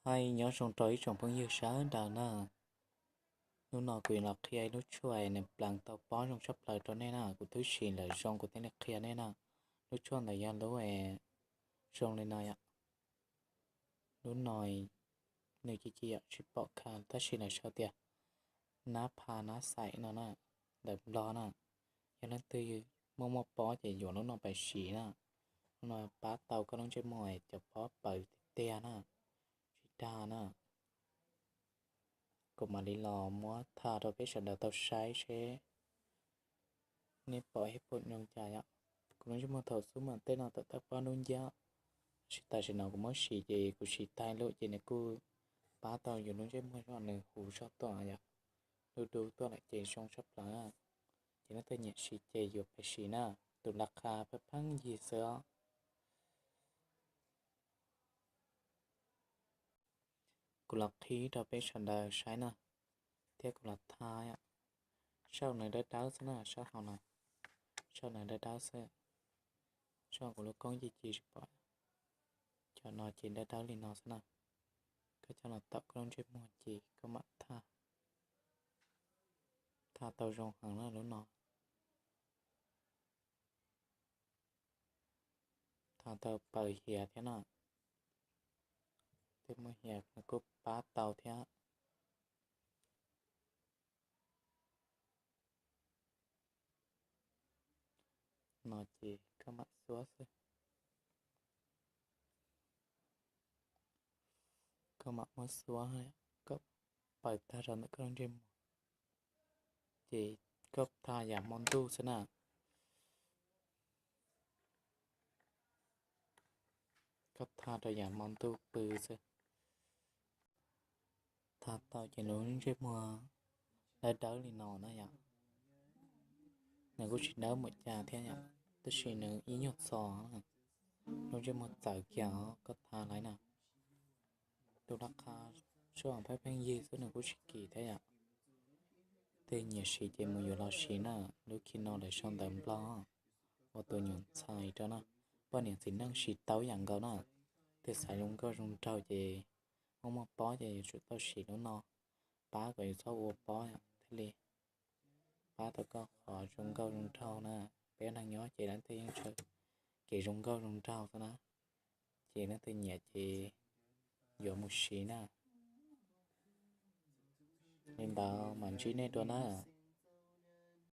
Hais nyob zoo rau ib tsoom phooj ywg sawv daws na. Hnub no kuv yuav los qhia ib lub tshuaj nws pleev tau pob zoo tshaj plaws rau nej na. Kuv twb siv lawm zoo kuv thiaj li qhia nej na. Lub tshuaj ntawd yog lub zoo li no yom. Lub no nws ci ci yom, tsis pom kha tab sis lawv sau tias nab pha nab xaim no na, ntawm Nplog na. Yog leej twg muaj muaj pob ces yuav lub no pais siv na. Lub no pab tau koj lub ntsej muag cov pob paws tiag tiag na, tsis dag na. Kuv mam li los muab tha rau peb sawv daws tau saib seb nej pom ib pom zoo cas yom. Kuv lub ntsej muag thaum xub mas tej no tawm tab pob dub nciab, tab sis tam sim no kuv muab siv ces kuv siv tag lawm ces nws kuj pab tau yus lub ntsej muag zoo nws huv zog tuaj yom, dub dub tuaj lawm ces zoo tshaj plaws. Ces leej twg nyiam siv ces yuav pais siv na, tus las qha pheej pheej yig xwb os. Kuv los qhib rau peb sawv daws saib na, thiab kuv los tha yom. Saum no dawb dawb xwb na, saum hauv no, saum no dawb dawb xwb. Saum kuv lub koob ci ci tsis pom. Cov no ces dawb dawb li no xwb na. Koj coj los tawm koj lub ntsej muag ces koj mam tha, tha tau zoo heev na lub no. Tha tau paws hiav thiab na, tej muaj hiav nws kuj pab tau thiab. No ces koj mam xuab xwb. Koj mam muab xuab, koj paws tag rau ntawm koj lub ntsej muag, ces koj tha yam hmo ntuj xwb na. Koj tha rau yam hmo ntuj pw xwb. Tha tau ces lub ntsej muag dawb dawb li no na yom. Nws kuj tsis dawb npaum cas thiab yom, tab sis nws ib nyuag txog, lub ntsej muag txawv kiag os, koj tha lawm na. Tus laj qha sub pheej pheej yig xwb nws kuj tsis kim thiab yom. Tej nyiam siv ces mus yuav los siv na, lub khi no lawv sau ntawv Nplog ua tus nyuam ntxhais rau na. Poj niam txiv neej siv tau yam nkaus na. Tej xaiv zoo nkauj zoo nraug ces muaj muaj pob ces yuav tsum tau siv lub no, pab kom yus txhob ua pob thiaj li pab tau koj qhov zoo nkauj zoo nraug na. Peb neeg nyob ces leej twg yeej tshawb kev zoo nkauj zoo nraug xwb na. Ces leej twg nyiam ces yuav mus siv na. Li ntawd mam ntsib nej dua na.